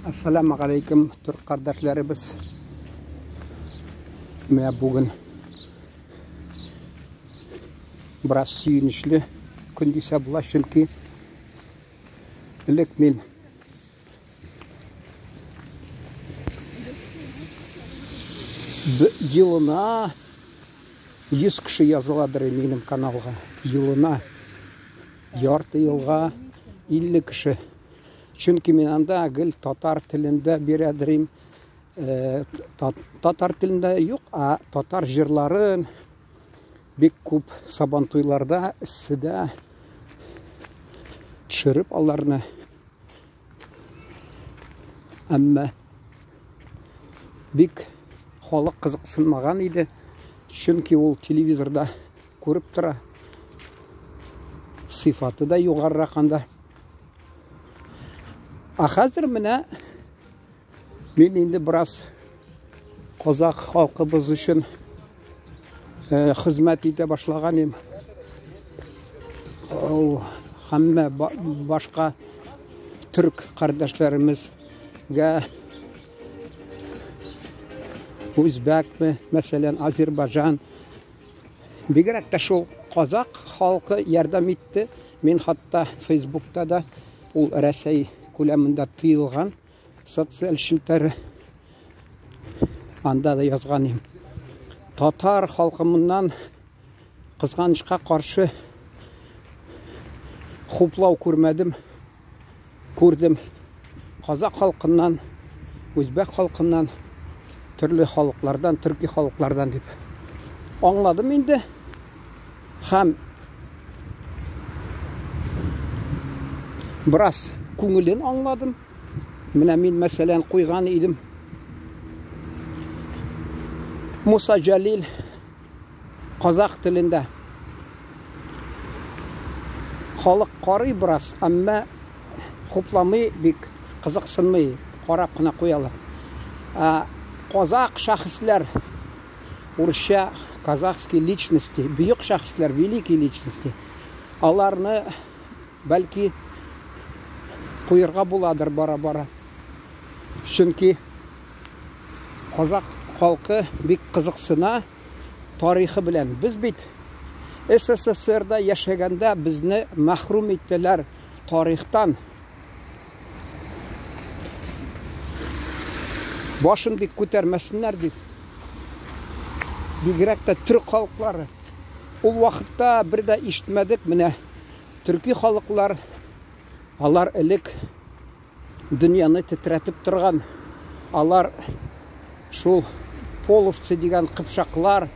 Ассаламу алейкум, түрк кардәшләребез. Менә бүген бераз сөенечле көн дисә була, чөнки элек мин елына 100 кеше языладыр минем каналга. Елына ярты елга 50 кеше. Чөнки мин анда гел татар телендә бирәдерим. Э, татар телендә юк, а татар җырларын бик күп сабантуйларда, эсседә төшереп аларны. Әмма бик халык кызыксынмаган иде. Чөнки ул телевизорда күреп тора. Сыйфаты да югарырак анда. Ә хәзер менә мин инде бераз казак халкыбыз өчен э, хезмәт итә башлаган идем. Һәммә башка төрк кардәшләремезгә үзбәкме, мәсәлән, Азербайҗан, бигрәк тә шул казак халкы ярдәм итте. Мин хатта Фейсбукта да ул Рәсәй күләмендә тыелган социаль челтәре анда да язган идем. Татар халкымыннан кызганычка каршы хуплау күрмәдем. Күрдем. Казак халкыннан, үзбәк халкыннан, төрле халыклардан, төрки халыклардан дип аңладым инде. Һәм бераз күңелен аңладым. Менә мин мәсәлән куйган идем. Муса Җәлил казах телендә. Халык карый бераз, әмма хупламый, бик кызыксынмый, карап кына куялар. Ә казак шәхесләр, урысча казахские личности, бөек шәхесләр, великие личности, аларны бәлки куерга буладыр бара-бара. Чөнки казак халкы бик кызыксына тарихы белән. Без бит СССРда яшәгәндә безне мәхрүм иттеләр тарихтан. Башын бик күтәрмәсеннәр дип. Бигрәк тә төрк халыклары. Ул вакытта бер дә ишетмәдек менә төрки халыклар алар элек дөньяны тетрәтеп торган алар шул половцы дигән кыпчаклар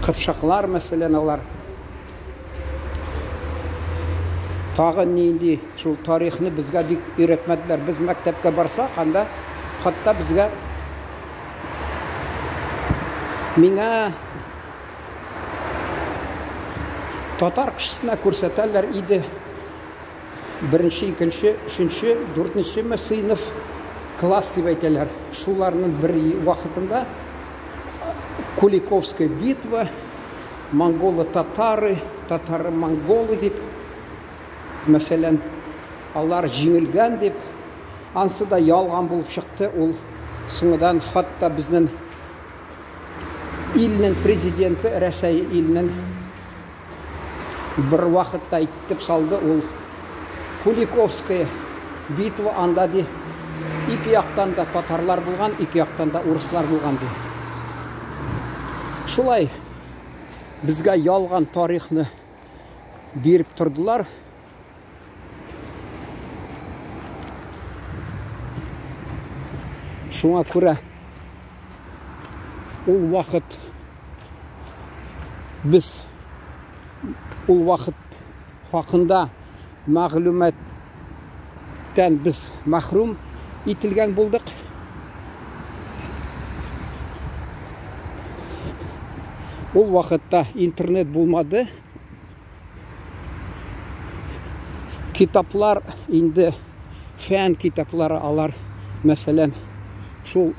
кыпчаклар мәсәлән алар тагы нинди шул тарихны безгә бик өйрәтмәделәр без мәктәпкә барсак анда хатта безгә миңа Татар кешесенә күрсәтәләр иде. Беренче, икенче, өченче, дүртенчеме сыйныф класс дип әйтәләр. Шуларның бер вакытында Куликовская битва, монголы-татары, татары-монголы дип, мәсәлән, алар җиңелгән дип, ансы да ялган булып чыкты. Ул соңыдан хатта безнең Илнең президенты Рәсәй илнең бер вакытта әйтеп салды ул Куликовская битва анда ди ике яктан да татарлар булган, ике яктан да урыслар булган ди. Шулай безгә ялган тарихны биреп тордылар. Шуңа күрә ул вакыт без ул вакыт хакында мәгълүматтан без мәхрүм ителгән булдык. Ул вакытта интернет булмады. Китаплар инде фән китаплары алар, мәсәлән, шул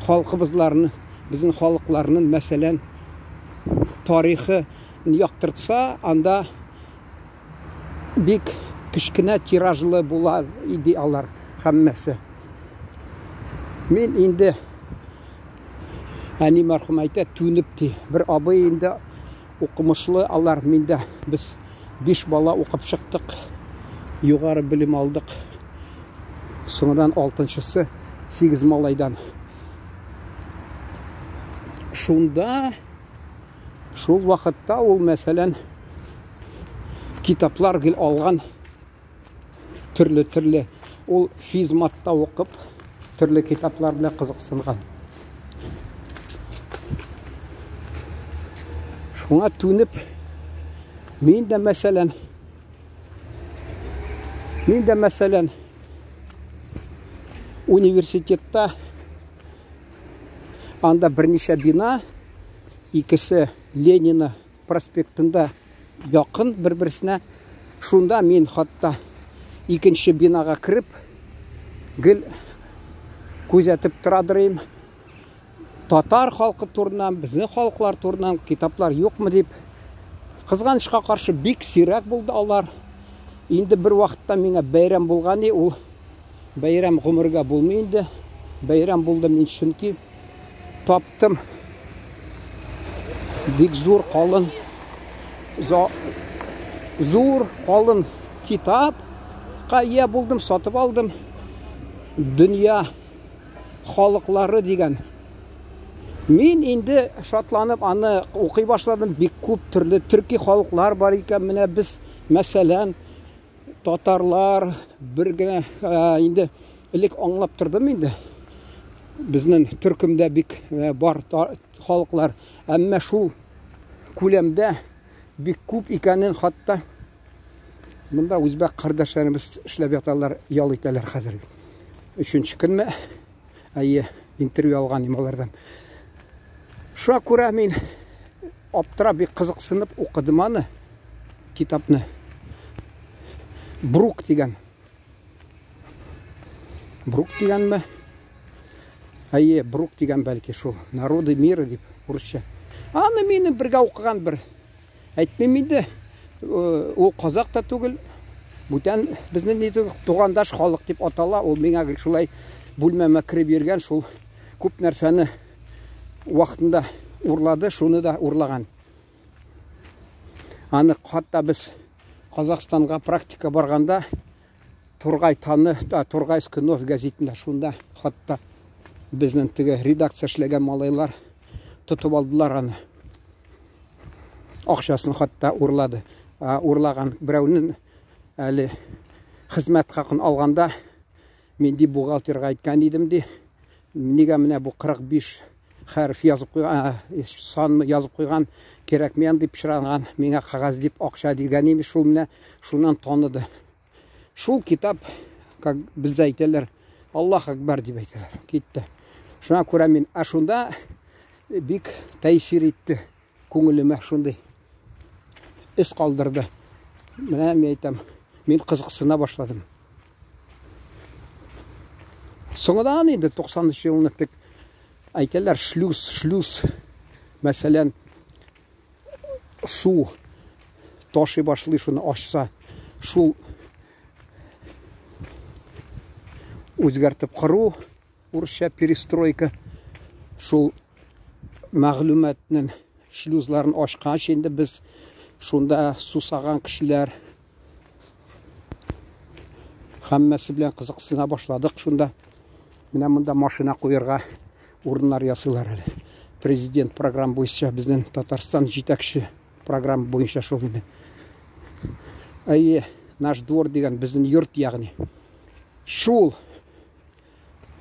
халкыбызларны, безнең халыкларның, мәсәлән, тарихы яктыртса, анда Бик кечкенә тиражлы була иде алар һәммәсе. Мин инде әни мәрхүм әйтә, түнеп ди. Бер абый инде укымышлы, алар миндә без биш бала укып чыктык. Югары белем алдык. Соңыннан алтынчысы сигез малайдан. Шунда шул вакытта ул мәсәлән китаплар гел алган төрле-төрле. Ул физматта укып, төрле китаплар белән кызыксынган. Шуңа түнеп, мин дә мәсәлән, мин дә мәсәлән, университетта анда берничә бина, икесе Ленина проспектында якын бер-берсенә. Шунда мин хатта икенче бинага кереп, гел күзәтеп торадыр Татар халкы турыннан, безнең халыклар турыннан китаплар юкмы дип. Кызганычка каршы бик сирәк булды алар. Инде бер вакытта миңа бәйрәм булган ул бәйрәм гомергә булмый инде. Бәйрәм булды мин чөнки таптым. Бик зур калын зур калын китапка ия булдым, сатып алдым. Дөнья халыклары дигән. Мин инде шатланып аны укый башладым. Бик күп төрле төрки халыклар бар икән. Менә без, мәсәлән, татарлар бер генә инде элек аңлап тордым инде. Безнең төркемдә бик бар халыклар. Әмма шул күләмдә бик күп икәнен хатта монда үзбәк кардәшләребез эшләп яталар, ял итәләр хәзер. Өченче көнме? Әйе, интервью алган идем алардан. Шуңа күрә мин аптырап бик кызыксынып укыдым аны китапны. Брук дигән. Брук дигәнме? Әйе, Брук дигән бәлки шул. Народы мира дип урысча. Аны минем бергә укыган бер әйтмим инде. Ул казак та түгел. Бүтән безнең ни түгел, тугандаш халык дип атала. Ул миңа гел шулай бүлмәмә кереп йөргән, шул күп нәрсәне вакытында урлады, шуны да урлаган. Аны хатта без Казахстанга практика барганда Тургай таны, да, Тургайская новь газетында шунда хатта безнең теге редакция эшләгән малайлар тотып алдылар аны. Акчасын хатта урлады. Урлаган берәүнең әле хезмәт хакын алганда мин ди бухгалтерга әйткән идем ди. Нигә менә бу 45 хәреф язып куйган, сан язып куйган, кирәкми андый пычранган, миңа кәгазь дип акча дигән имеш, шул менә шуннан таныды. Шул китап, как бездә әйтәләр, Аллаһ Акбар дип әйтәләр. Китте. Шуңа күрә мин, ә шунда бик тәэсир итте күңелемә шундый эз калдырды. Менә мин әйтәм, мин кызыксына башладым. Соңыдан инде 90 елны тик әйтәләр шлюз, шлюз. Мәсәлән, су ташый башлый, шуны ачса, шул үзгәртеп кору, урысча перестройка, шул мәгълүматның шлюзларын ачкач, инде без шунда сусаган кешеләр һәммәсе белән кызыксына башладык шунда. Менә монда машина куярга урыннар ясыйлар әле. Президент программа буенча безнең Татарстан җитәкче программа буенча шул инде. Әйе, наш двор дигән безнең йорт ягъни. Шул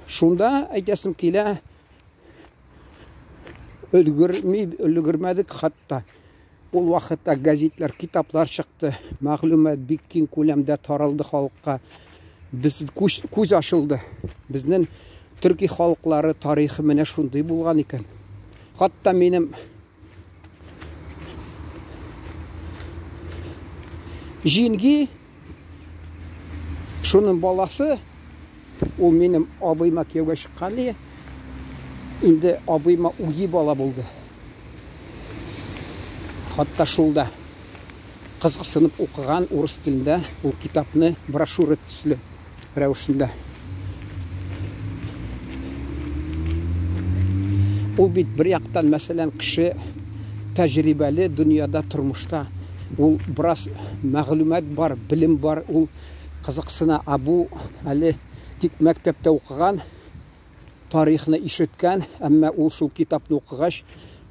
шунда әйтәсем килә, өлгерми, өлгермәдек хатта. Ул вакытта газетлар, китаплар чыкты. Мәгълүмат бик киң күләмдә таралды халыкка. Без күз, күз ачылды. Безнең төрки халыклары тарихы менә шундый булган икән. Хатта минем җиңги шуның баласы, ул минем абыйма кияүгә чыккан ие. Инде абыйма үги бала булды. Хатта шул да. Кызыксынып укыган урыс телендә ул китапны брошюра төсле рәвешендә. Ул бит бер яктан, мәсәлән, кеше тәҗрибәле дөньяда, тормышта ул бераз мәгълүмат бар, белем бар, ул кызыксына. Ә бу әле тик мәктәптә укыган, тарихны ишеткән, әмма ул шул китапны укыгач,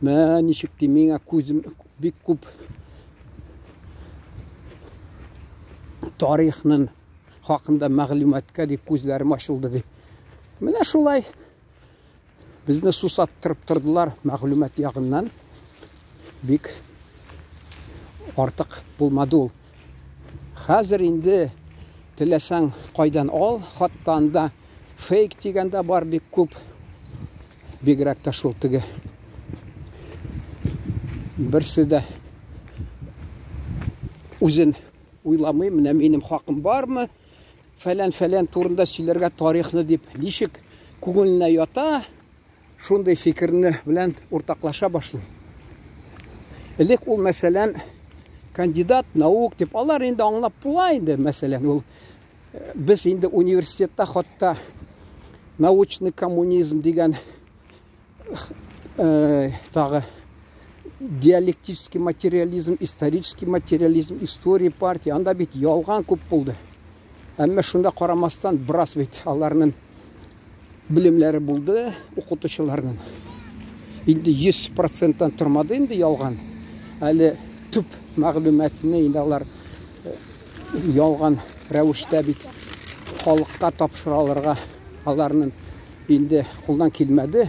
мә ничек ди, миңа күзем бик күп тарихның хакында мәгълүматка дип күзләрем ачылды ди. Менә шулай безне сусаттырып тордылар мәгълүмат ягыннан. Бик артык булмады ул. Хәзер инде теләсәң кайдан ал, хатта анда фейк дигән дә бар бик күп. Бигрәк тә шул теге. Берсе дә үзен уйламый, менә минем хакым бармы? Фәлән-фәлән турында сөйләргә тарихны дип ничек күңеленә ята, шундый фикерне белән уртаклаша башлый. Элек ул, мәсәлән, кандидат наук дип, алар инде аңлап була инде, мәсәлән, ул без инде университетта хатта научный коммунизм дигән тагы диалектический материализм, исторический материализм, история партии, анда бит ялган күп булды. Әмма шунда карамастан бераз бит аларның белемләре булды укытучыларның. Инде 100%-тан тормады инде ялган. Әле төп мәгълүматны инде алар ялган рәвештә бит халыкка тапшыра алырга аларның инде кулдан килмәде.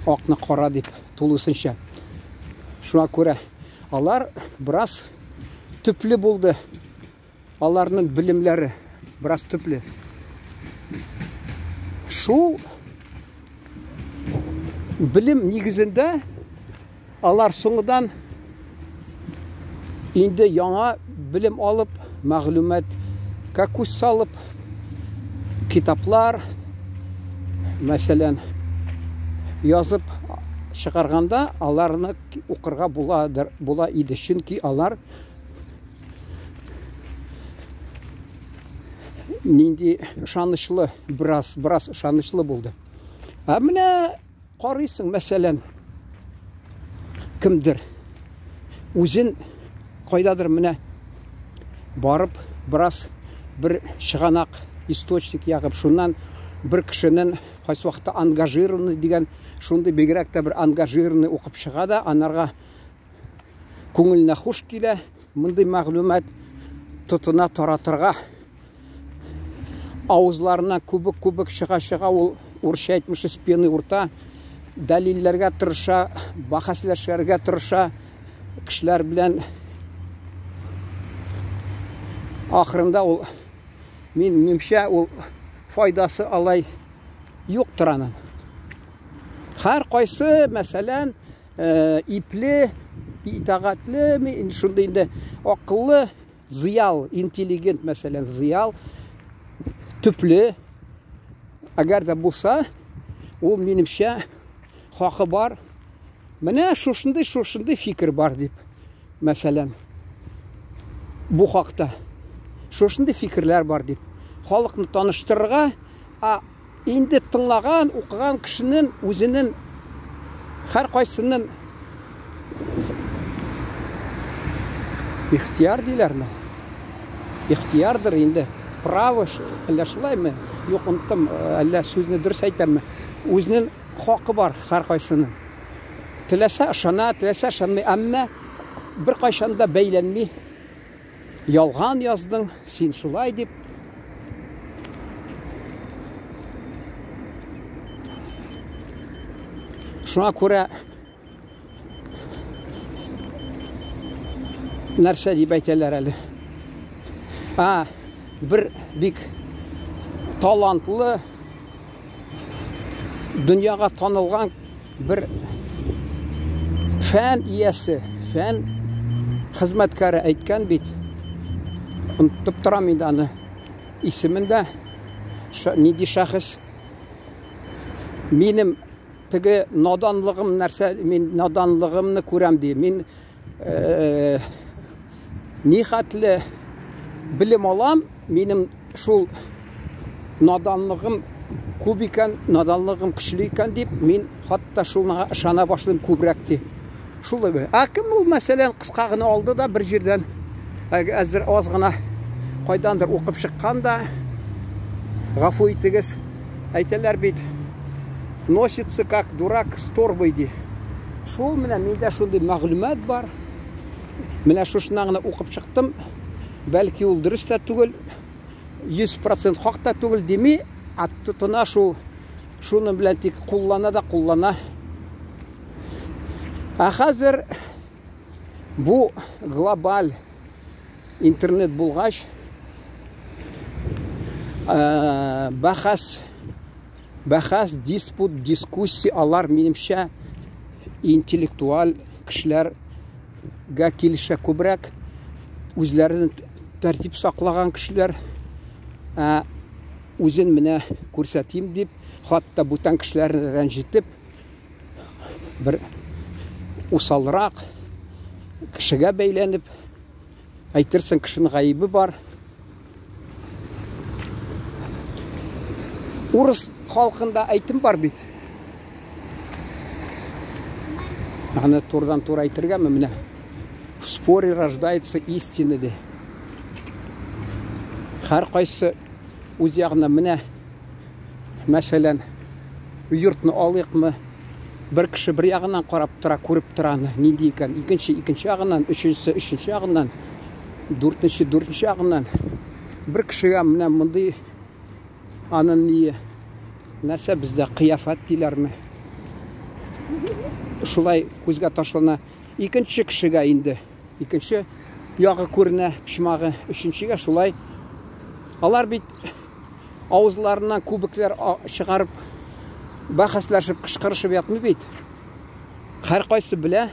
Акны кара дип тулысынча. Шуңа күрә алар бераз төпле булды. Аларның белемләре бераз төпле. Шул белем нигезендә алар соңыдан инде яңа белем алып, мәгълүматка күз салып, китаплар, мәсәлән, язып чыгарганда аларны укырга буладыр, була иде. Чөнки алар нинди ышанычлы, бераз, бераз ышанычлы булды. Ә менә карыйсың, мәсәлән, кемдер үзен кайдадыр менә барып бераз бер чыганак, источник ягып, шуннан бер кешенең кайсы вакытта ангажированный дигән шундый бигрәк тә бер ангажированный укып чыга да, анарга күңеленә хуш килә, мондый мәгълүмат тотына таратырга. Авызларына күбек-күбек чыга-чыга ул урысча әйтмешли с пены урта дәлилләргә тырыша, бәхәсләшергә тырыша кешеләр белән. Ахырында ул мин минемчә ул файдасы алай юктыр аның. Һәр кайсы, мәсәлән, ипле, итагатьле, шундый инде акыллы, зыял, интеллигент, мәсәлән, зыял, төпле, әгәр дә булса, ул минемчә хакы бар. Менә шушындый, шушындый фикер бар дип, мәсәлән, бу хакта шушындый фикерләр бар дип, халыкны таныштырырга, а инде тыңлаган, укыган кешенең үзенең һәркайсының ихтияр диләрме? Ихтиярдыр инде. Право, әллә шулаймы? Юк, оныттым, әллә сүзне дөрес әйтәмме? Үзенең хакы бар һәркайсының. Теләсә ышана, теләсә ышанмый, әмма беркайчан да бәйләнми. Ялган яздың, син шулай дип. Шуңа күрә нәрсә дип әйтәләр әле? А, бер бик талантлы, дөньяга танылган бер фән иясе, фән хезмәткәре әйткән бит. Онытып торам инде аны исемен дә. Нинди шәхес? Минем теге наданлыгым нәрсә, мин наданлыгымны күрәм ди. Мин Нихәтле белем алам, минем шул наданлыгым күп икән, наданлыгым көчле икән дип, мин хатта шуңа ышана башлыйм күбрәк ди. Шулай. Ә кем ул, мәсәлән, кыска гына алды да бер җирдән әзер аз гына кайдандыр укып чыккан да, гафу итегез, әйтәләр бит, носится как дурак с торбой ди. Шул менә миндә шундый мәгълүмат бар. Менә шушыннан гына укып чыктым. Бәлки ул дөрес тә түгел, 100% хак та түгел дими, ә тотына шул шуның белән тик куллана да куллана. Ә хәзер бу глобаль интернет булгач, бәхәс, бәхәс, диспут, дискуссия алар минемчә интеллектуаль кешеләргә килешә күбрәк, үзләрен тәртип саклаган кешеләр, ә үзен менә күрсәтим дип, хатта бүтән кешеләрне рәнҗетеп, бер усалрак кешегә бәйләнеп, әйтерсең, кешенең гаебе бар. Урыс халкында әйтем бар бит. Аны турдан тур әйтергәме менә? В споре рождается истина ди. Һәр кайсы үз ягына менә, мәсәлән, йортны алыйкмы? Бер кеше бер ягыннан карап тора, күреп тора аны, нинди икән. Икенче икенче ягыннан, өченчесе өченче ягыннан, дүртенче дүртенче ягыннан. Бер кешегә менә мондый анын ние, нәрсә бездә кыяфәт диләрме? Шулай күзгә ташлана. Икенче кешегә инде икенче ягы күренә, почмагы, өченчегә шулай. Алар бит авызларыннан күбекләр чыгарып, бәхәсләшеп, кычкырышып ятмый бит. Һәркайсы белә,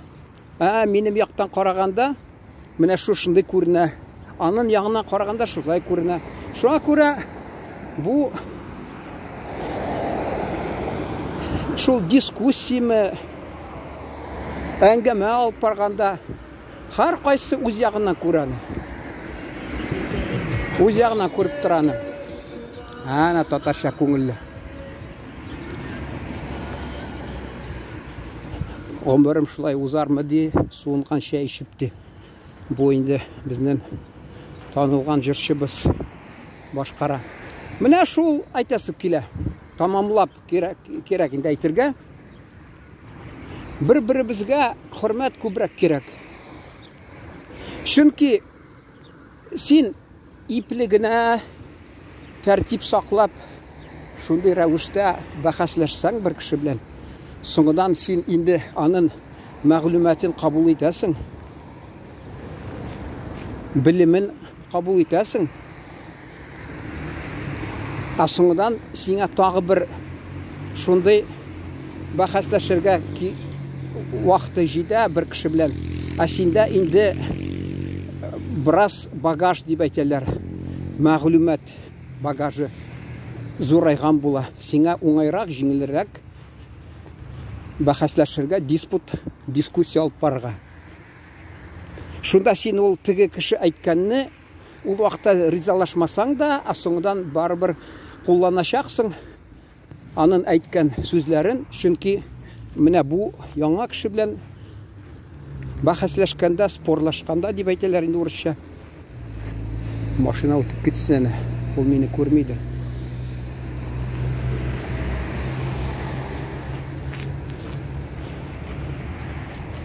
ә минем яктан караганда менә шушындый күренә. Анын ягыннан караганда шулай күренә. Шуңа күрә бу шул дискуссияме, әңгәмә алып барганда һәр кайсы үз ягыннан күрә аны. Үз ягыннан күреп тора аны. Әнә татарча күңелле. Гомерем шулай узармы ди, суынган чәй эчеп ди. Бу инде безнең танылган җырчыбыз башкара. Менә шул әйтәсе килә. Тамамлап кирәк, кирәк инде әйтергә. Бер-беребезгә хөрмәт күбрәк кирәк. Чөнки син ипле генә тәртип саклап, шундый рәвештә бәхәсләшсәң бер кеше белән, соңыннан син инде анын мәгълүматын кабул итәсең, белемен кабул итәсең. Ә соңыннан сиңа тагы бер шундый бәхәсләшергә вакыты җитә бер кеше белән. Ә синдә инде бераз багаж дип әйтәләр, мәгълүмат багажы зурайган була. Сиңа уңайрак, җиңелрәк бәхәсләшергә, диспут, дискуссия алып барырга. Шунда син ул теге кеше әйткәнне ул вакытта ризалашмасаң да, ә соңыннан барыбер кулланачаксың анын әйткән сүзләрен, чөнки менә бу яңа кеше белән бәхәсләшкәндә, спорлашканда дип әйтәләр инде урысча. Машина үтеп китсен әнә, ул мине күрмидер.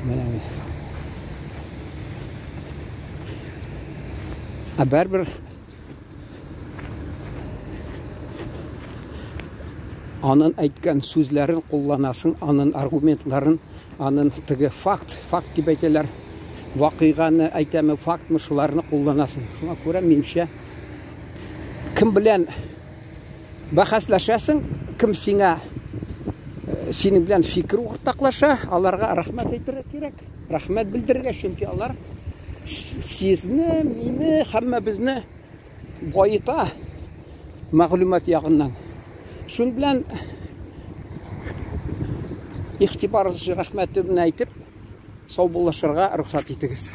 Менә. Ә бәрбер анын әйткән сүзләрен кулланасың, анын аргументларын, анын теге факт, факт дип әйтәләр, вакыйганы әйтәме, фактмы, шуларны кулланасың. Шуңа күрә минемчә, кем белән бәхәсләшәсең, кем сиңа синең белән фикер уртаклаша, аларга рәхмәт әйтергә кирәк, рәхмәт белдерергә, чөнки алар сезне, мине, һәммәбезне баета мәгълүмат ягыннан. Шун белән игътибарыгыз өчен рәхмәтемне әйтеп, саубуллашырга рөхсәт итегез.